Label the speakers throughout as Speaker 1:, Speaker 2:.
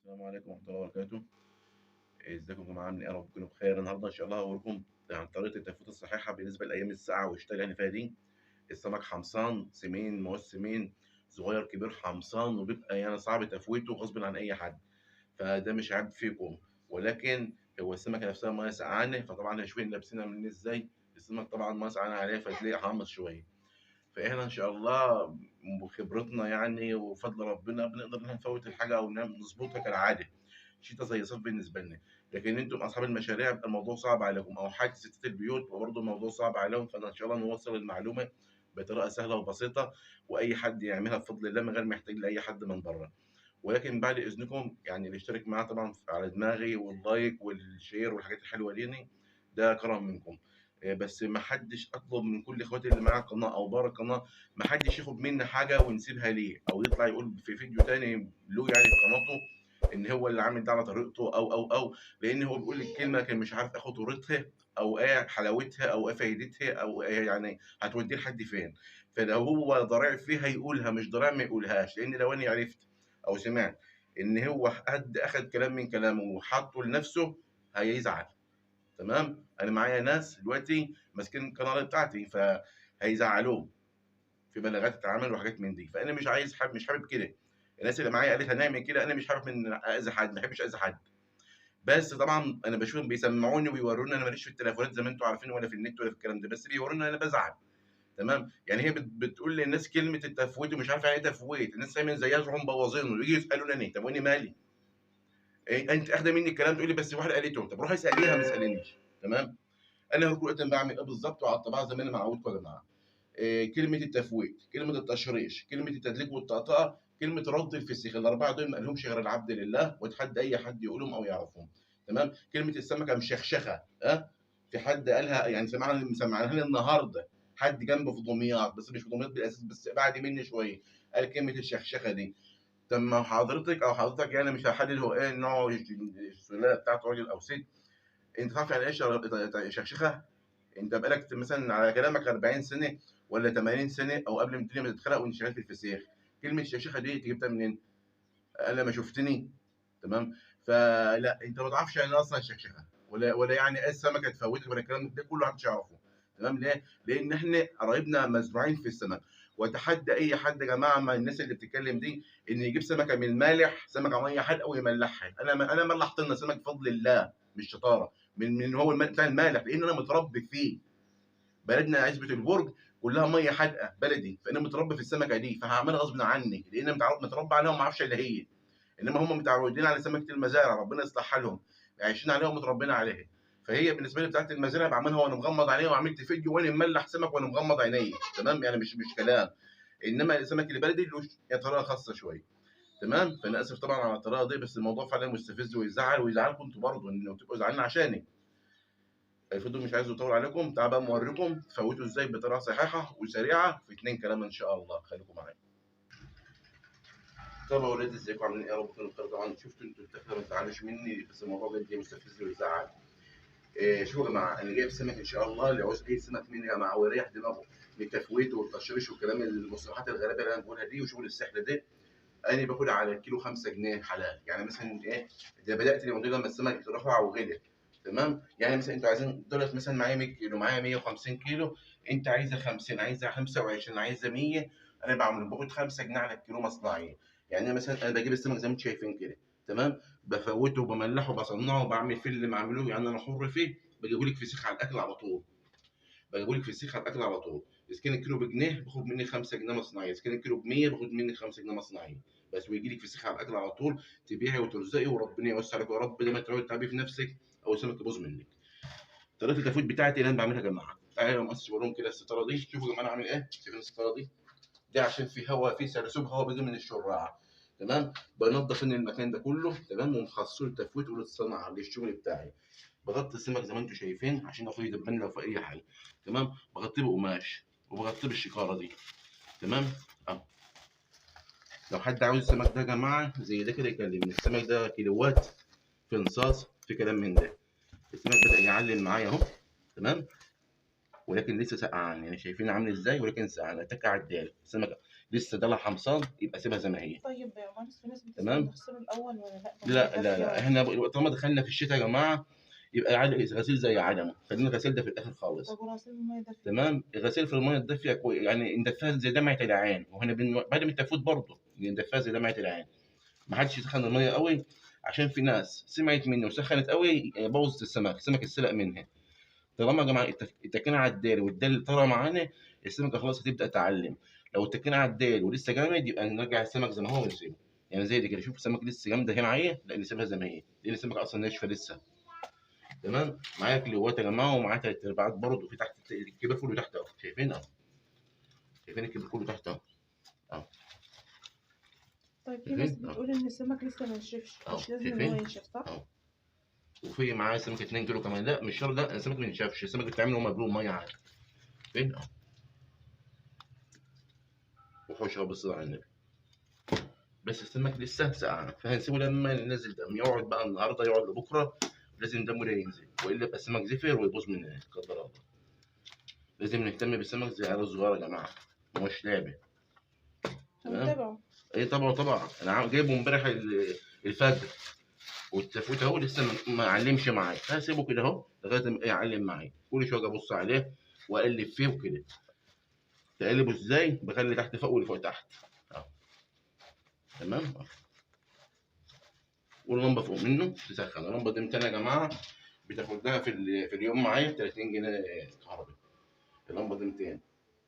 Speaker 1: السلام عليكم ورحمة الله وبركاته. ازيكم يا جماعة، عاملين ايه؟ يا رب تكونوا بخير. النهارده ان شاء الله هوريكم عن طريقة التفويت الصحيحة بالنسبة لأيام السقعة والشتاء اللي احنا فيها دي. السمك حمصان، سمين، موسمين، صغير كبير حمصان، وبيبقى يعني صعب تفويته غصب عن أي حد، فده مش عيب فيكم، ولكن هو السمكة نفسها مية سقعانة، فطبعا شوفين لابسينها من ازاي، السمك طبعا مية سقعانة عليها فتلاقيه حامص شوية. فاحنا ان شاء الله بخبرتنا يعني وفضل ربنا بنقدر ان احنا نفوت الحاجة او نظبطها كالعادة، شتا زي صيف بالنسبة لنا. لكن انتم اصحاب المشاريع بيبقى الموضوع صعب عليكم، او حتى ستات البيوت برضه الموضوع صعب عليهم. فانا ان شاء الله نوصل المعلومة بطريقة سهلة وبسيطة، واي حد يعملها بفضل الله من غير ما يحتاج لاي حد من بره. ولكن بعد اذنكم يعني اللي يشترك معاه طبعا على دماغي، وال like وال share والحاجات الحلوة دي، ده كرم منكم. بس ما حدش اطلب من كل اخواتي اللي معايا القناة او بره القناة، ما حدش ياخد مني حاجة ونسيبها ليه، او يطلع يقول في فيديو تاني له يعني في قناته ان هو اللي عامل ده على طريقته او او او، لان هو بيقول الكلمة لكن مش عارف اخد صورتها او ايه حلاوتها او ايه فايدتها او ايه يعني هتوديه لحد فين. فلو هو ضريع فيها يقولها، مش ضريع ما يقولهاش. لان لو انا عرفت او سمعت ان هو حد اخد كلام من كلامه وحطه لنفسه هيزعل. تمام، انا معايا ناس دلوقتي ماسكين القناة بتاعتي فهيزعلوه في بلاغات التعامل وحاجات من دي، فانا مش عايز حب، مش حابب كده. الناس اللي معايا قالت هنعمل كده، انا مش حابب ان اذي حد، ما بحبش اذي حد. بس طبعا انا بشوفهم بيسمعوني وبيوروني، انا ماليش في التليفونات زي ما انتم عارفين، ولا في النت ولا في الكلام ده، بس بيوروني انا بزعل. تمام، يعني هي بتقول للناس كلمة التفويت ومش عارف يعني ايه تفويت، الناس دايما زيها يروحوا مبوظينه ويجوا يسالوني انا، طب وانا مالي؟ إيه انت اخده مني الكلام تقول لي بس واحدة قالته، طب روحي اساليها ما تسالينيش. تمام، انا هقول لكم بعمل ايه بالظبط وعلى الطبيعة زي ما انا معودكم يا جماعة. إيه كلمة التفويت، كلمة التشريش، كلمة التدليك والطقطقه، كلمة رد الفسيخ، الاربعة دول ما لهمش غير العبد لله، واتحدى اي حد يقولهم او يعرفهم. تمام، كلمة السمكة مشخشخه، ها في حد قالها يعني سمعناها لي النهارده، حد جنبه في دمياط، بس مش في دمياط بالاساس، بس بعد مني شوية، قال كلمة الشخشخه دي. طب ما حضرتك او حضرتك يعني مش هحدد هو ايه نوع السلالة بتاعته، راجل او ست، انت تعرف يعني ايه شخشخه؟ انت بقالك مثلا على كلامك 40 سنة ولا 80 سنة او قبل ما الدنيا ما تتخلق وانت شغال في الفسيخ، كلمة الشخشخه دي انت جبتها منين؟ انا ما شفتني. تمام، فلا انت ما تعرفش يعني اصلا الشخشخه ولا يعني ايه السمكة تفوتك ولا الكلام ده كله محدش يعرفه. تمام، ليه؟ لان احنا قرايبنا مزروعين في السمك، واتحدى اي حد يا جماعة مع الناس اللي بتتكلم دي ان يجيب سمكة من المالح، سمكة مية حادقه ويملحها. انا ملحت لنا سمك بفضل الله، مش شطارة من هو بتاع المالح، لان انا متربي فيه. بلدنا عزبه البرج كلها مية حادقه بلدي، فانا متربي في السمكة دي، فهعملها غصب عني لان انا متربي عليها وما اعرفش الا هي. انما هم متعودين على سمكة المزارع، ربنا يصلح حالهم، عايشين عليها ومتربيين عليها. فهي بالنسبة لي بتاعت المزارع بعملها وانا مغمض عينيا، وعملت فيديو وانا مملح سمك وانا مغمض عينيا. تمام، يعني مش كلام. انما السمك البلدي له طريقه خاصة شوية. تمام، فانا اسف طبعا على الطريقة دي، بس الموضوع فعلا مستفز ويزعل، ويزعلكم انتوا برضه انه تبقوا زعلانين عشاني. الفيديو مش عايز اطول عليكم، تعال بقى اوريكم تفوتوا ازاي بطريقة صحيحه وسريعة في 2 كلام ان شاء الله. خليكم معايا. طب يا ولاد ازيكم عاملين ايه؟ يا رب تكونوا بخير. طبعا شفتوا انتوا الدخلة، ما تزعلوش مني، بس الموضوع جد مستفز ويزعل. شوفوا يا جماعة، انا جايب سمك ان شاء الله، اللي عاوز اي سمك مني يا جماعة ويريح دماغه من التفويت والتشريش والكلام المصطلحات الغريبة اللي انا بقولها دي وشغل السحر ده، انا باخد على الكيلو 5 جنيه حلال. يعني مثلا ايه، ده بدات اليومين لما السمك رفع وغلي. تمام، يعني مثلا انتوا عايزين دولت مثلا معايا 100 كيلو، معايا 150 كيلو، انت عايزه 50، عايزه 25، عايزه 100، انا بعمل باخد 5 جنيه على الكيلو مصنعيه. يعني مثلا انا بجيب السمك زي ما انتم شايفين كده، تمام، بفوته وبملحه وبصنعه وبعمل فيه اللي بعمله، يعني انا حر فيه، بجيبه لك فسيخ على الاكل على طول، بجيبه لك فسيخ على الاكل على طول. اذا كان الكيلو بجنيه باخد مني 5 جنيه مصنعيه، اذا كان الكيلو ب 100 باخد مني 5 جنيه مصنعيه بس، ويجي لك فسيخ على الاكل على طول، تبيعي وترزقي وربنا يوسع لك يا رب، لما تقعدي تعبي في نفسك او السمك يبوظ منك. طريقه التفويت بتاعتي اللي انا بعملها يا جماعة، تعالوا مقص بوريهم كده الستارة دي، شوفوا يا جماعة انا عامل ايه. شايفين الستارة دي؟ دي عشان في هواء، في سرسوب هواء بيجي من الشراع. تمام، بنضف ان المكان ده كله، تمام، ومخصصه للتفويت وللصنعه للشغل بتاعي. بغطي السمك زي ما انتم شايفين عشان لو فيه دبان لو في اي حاجة. تمام، بغطيه بقماش وبغطيه بالشكاره دي. تمام، اهو. لو حد عاوز السمك ده يا جماعة زي ده كده يكلمني. السمك ده كيلوات، في نصاص، في كلام من ده. السمك بدأ يعلم معايا اهو. تمام، ولكن لسه سقعان، يعني شايفين عامل ازاي، ولكن سقعان. اتك على الدال، السمكة لسه دلع حمصان، يبقى سيبها زي ما هي.
Speaker 2: طيب يا مهندس، في ناس بتسأل
Speaker 1: تمام؟
Speaker 2: نغسله الاول ولا لا؟
Speaker 1: لا لا لا، احنا طالما دخلنا في الشتاء يا جماعة يبقى غسيل زي عدمه، خلينا الغسيل ده في الاخر خالص.
Speaker 2: طب والغسيل المية الدافيه؟
Speaker 1: تمام، الغسيل في المية الدافيه يعني ندفيها زي دمعه العين، وهنا بعد ما التفوت برضه ندفيها زي دمعه العين. ما حدش يسخن المية قوي، عشان في ناس سمعت مني وسخنت قوي بوظت السمك، السمك اتسلق منها. طالما يا جماعة اتكينا على الدال والدال طلع معانا، السمكة خلاص هتبدا تعلم. لو اتكينا على الدال ولسه جامد يبقى نرجع السمك زي ما هو ونسيبه. يعني زي دي كده، شوف السمك لسه جامدة هي معايا، لا نسيبها زي ما هي، لان السمكة اصلا ناشفة لسه. تمام، معايا كيلوات يا جماعة، ومعايا تلات ارباعات برضه في تحت الكبير كله تحت اهو، شايفين اهو، شايفين الكبير كله تحت اهو اهو.
Speaker 2: طيب في ناس بتقول ان السمك لسه ما نشفش، مش لازم ان هو ينشف صح؟
Speaker 1: اهو. وفي معايا سمك 2 كيلو كمان، لا مش شرط، لا السمك ما ينشفش، السمك بيتعمل وهو مبلول مية عادي. فين اهو، وحوش اهو بالصلاة على النبي. بس السمك لسه سقعان، فهنسيبه لما ننزل دم، يقعد بقى النهارده يقعد لبكرة، لازم دمه ده ينزل، والا يبقى السمك زفر ويبوظ مننا لا قدر الله. لازم نهتم بالسمك زي العيال الصغيرة يا جماعة، مش لعبه.
Speaker 2: تمام؟
Speaker 1: ايه طبعا طبعا، انا جايبه امبارح الفجر، والتفوت اهو لسه ما علمش معايا، هسيبه كده اهو لغاية ما يعلم معايا، كل شوية ابص عليه واقلب فيه وكده. تقلبه ازاي؟ بخلي تحت فوق واللي فوق تحت اهو. تمام، واللمبه فوق منه تسخن. اللمبة دي 200 يا جماعة، بتاخد لها في اليوم معايا 30 جنيه كهرباء. اللمبة دي 200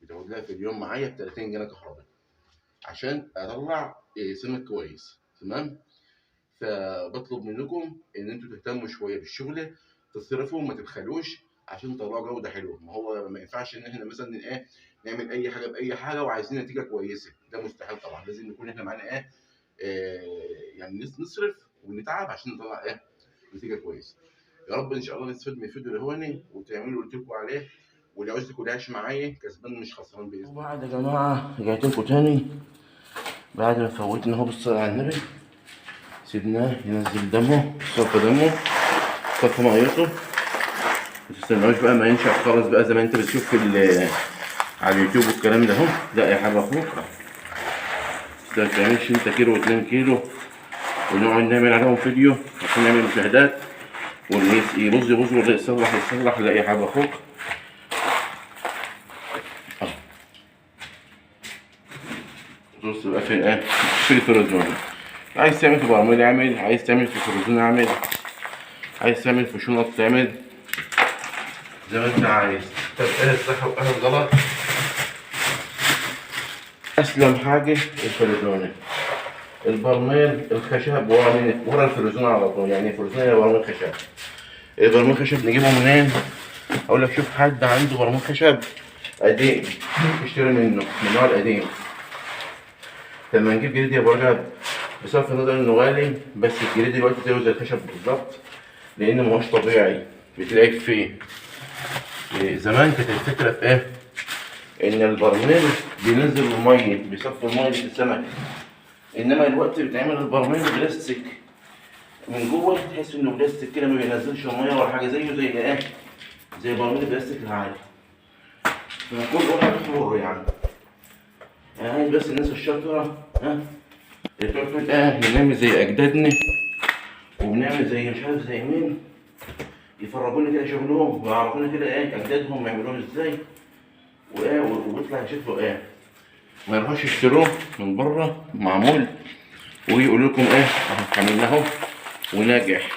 Speaker 1: بتاخد لها في اليوم معايا 30 جنيه كهرباء، عشان اطلع سمك كويس. تمام، فبطلب منكم ان انتوا تهتموا شوية بالشغل، تصرفوا ما تبخلوش عشان تطلعوا جوده حلوة. ما هو ما ينفعش ان احنا مثلا ايه نعمل اي حاجة باي حاجة وعايزين نتيجة كويسة، ده مستحيل طبعا. لازم نكون احنا معانا ايه، يعني نصرف ونتعب عشان نطلع ايه نتيجة كويسة. يا رب ان شاء الله نستفيد من الفيديو اللي هوني وتعملوا اللي قلت لكم عليه، واللي عاوز ياكل عيش معايا كسبان مش خسران باذن الله. وبعد يا جماعة رجعت لكم تاني بعد ما فوتنا اهو بالصلاة على النبي، سيبناه ينزل دمه، صفى دمه، صفى ميته. ما تستناوش بقى ما ينشف خالص بقى زي ما انت بتشوف في على اليوتيوب والكلام ده اهو. لا يا حبيب اخوك، ما تعملش انت كيلو واتنين كيلو ونقعد نعمل عليهم فيديو عشان نعمل مشاهدات واللي يبوظ يبوظ واللي يصلح يصلح. لا يا حبيب اخوك، بص بقى في ايه، في الفريزون. عايز تعمل في برميل اعمل، عايز تعمل في فريزون اعمل، عايز تعمل في شنط تعمل، زي ما انت عايز. طب ايه الصح وايه الغلط؟ اسلم حاجة الفريزونه، البرميل الخشب ورا الفريزونه على طول، يعني الفريزونه هي برميل خشب. البرميل خشب نجيبه منين؟ اقول لك شوف حد عنده برميل خشب قديم اشتري منه، من النوع القديم. لما نجيب جديد يا ابو رجب، بصرف النظر انه غالي، بس الجديد دلوقتي زيه زي الخشب بالظبط، لان ما هوش طبيعي بتلاقي فيه. زمان كانت الفكرة في ايه؟ ان البرميل بينزل المية، بيصفي المية في السمك، انما دلوقتي بيتعمل البرميل بلاستيك من جوه، تحس انه بلاستيك كده، ما بينزلش المية ولا حاجة، زيه زي ايه؟ زي برميل البلاستيك العادي. فكل واحد حر يعني. انا عايز بس الناس الشاطره ها اللي تقعد تقول ايه بنعمل زي اجدادنا وبنعمل زي مش عارف زي مين، يفرجونا كده شغلهم ويعرفونا كده ايه اجدادهم يعملوه ازاي وايه ويطلع شكله ايه، ما يروحوش يشتروه من بره معمول ويقولوا لكم ايه عملناه وناجح.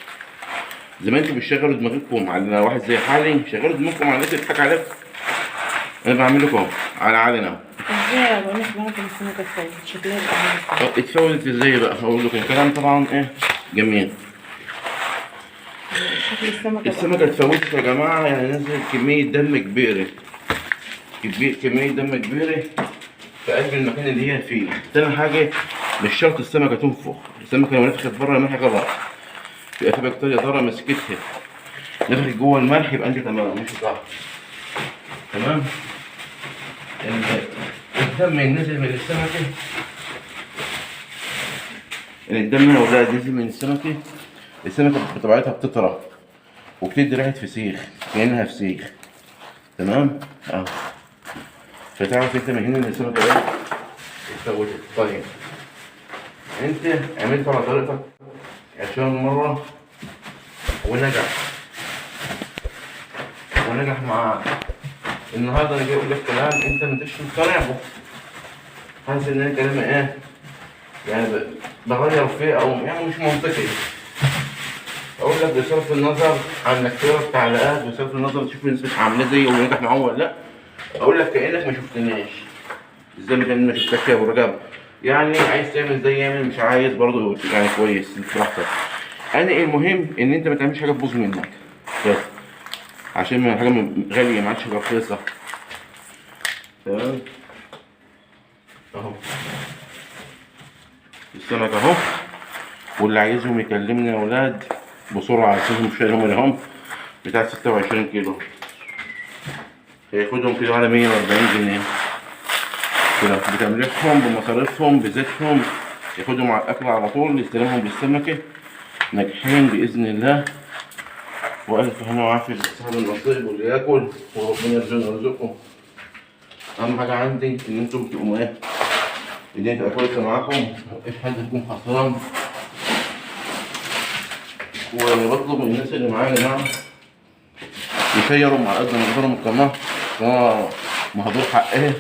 Speaker 1: زي ما انتوا بتشغلوا دماغكم على واحد زي حالي، شغلوا دماغكم على الناس اللي بتضحك عليكم. انا بعمل لكم على علنا اهو.
Speaker 2: ازاي يا بقول لك السمكة اتفوتت شكلها بقى
Speaker 1: اتفوتت ازاي بقى؟ هقول لكم كلام طبعا ايه جميل.
Speaker 2: شكل السمكة
Speaker 1: السمكة اتفوتت يا جماعة، يعني نزلت كمية دم كبيرة، كمية دم كبيرة في قلب المكان اللي هي فيه. تاني حاجة مش شرط السمكة تنفخ، السمكة لو نفخت بره الملح غلط، يبقى في بكتيريا ضارة مسكتها، نفخت جوه الملح يبقى انت تمام مش صح. تمام. الدم نزل من السمكة، الدم يا ولاد نزل من السمكة، السمكة بطبيعتها بتطرى وبتدي ريحه فسيخ كانها فسيخ. تمام. فتعرف انت من هنا ان السمكة ايه اتفوتت. طيب انت عملت على طريقتك 20 مرة ونجح، ونجح معاك. النهارده انا جاي اقول لك كلام انت ما انتش مقتنع به، حاسس ان انا كلامي ايه يعني بغير فيه او يعني مش منطقي. اقول لك بصرف النظر عن انك تقرا التعليقات، بصرف النظر تشوف الناس عامله زي ونجح معاهم ولا لا، اقول لك كانك ما شفتناش. ازاي ما شفتكش يا ابو رجب؟ يعني عايز تعمل زي يعمل، مش عايز برضه يعني كويس، انت براحتك. انا المهم ان انت ما تعملش حاجة تبوظ منك بس، عشان حاجة غالية ما عادش رخيصة. تمام اهو السمك اهو، واللي عايزهم يكلمني يا اولاد بسرعة، عشان مش شايلهم اللي هم بتاع 26 كيلو، هياخدهم كده على 140 جنيه كده، بتمليحهم بمصاريفهم بزيتهم، ياخدهم على الاكل على طول، يستلمهم بالسمكه ناجحين باذن الله. والف هنا وعافيه لصاحب النصيب واللي ياكل، وربنا يرزقنا ويرزقكم. اهم حاجة عندي ان انتم تبقوا ايه، الدنيا تبقى كويسة معاكم، مفيش حد يكون خسران. وبطلب من الناس اللي معايا يا جماعة يشيروا على قد ما يقدروا من القناة، القناة مهدور حقها،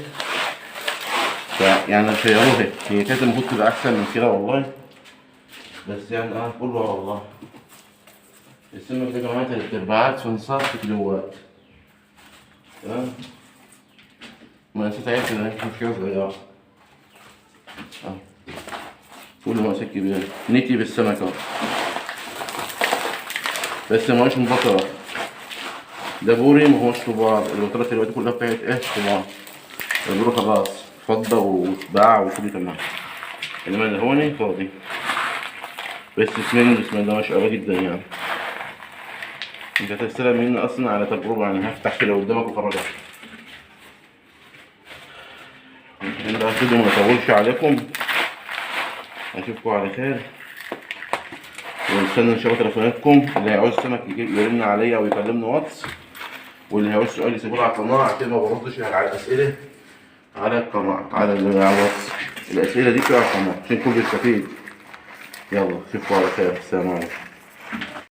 Speaker 1: فيعني شيروها، هي كانت المفروض تبقى احسن من كده والله، بس يعني كله على الله. السمك ده يا جماعة تلات ارباعات في نص كيلوات. تمام، مقاسات عيال كده، مش مشكلة صغيرة. كل مقاسات كبيرة. نتي بالسمك اهو، بس ما هوش مبطرة، ده بوري ما هوش كبار. البطرات دلوقتي كلها بتاعت ايه كبار، البوري خلاص فضة واتباع وكله تمام، انما اللي هوني فاضي. بس اسمين بسم الله ما شاء الله جدا يعني. انت هتستلم مني اصلا على تجربة، يعني هفتح كده قدامك وافرجك. عشان بقى كده ما اطولش عليكم، اشوفكم على خير، ونستنى ان شاء الله تليفوناتكم. اللي هيعوز سمك يرن عليا او يكلمني واتس، واللي هيعوز سؤال يسيبوه على القناة، عشان ما بردش على الاسئلة على القناة على الواتس. الاسئلة دي بتبقى على القناة عشان كله يستفيد. يلا اشوفكم على خير، السلام عليكم.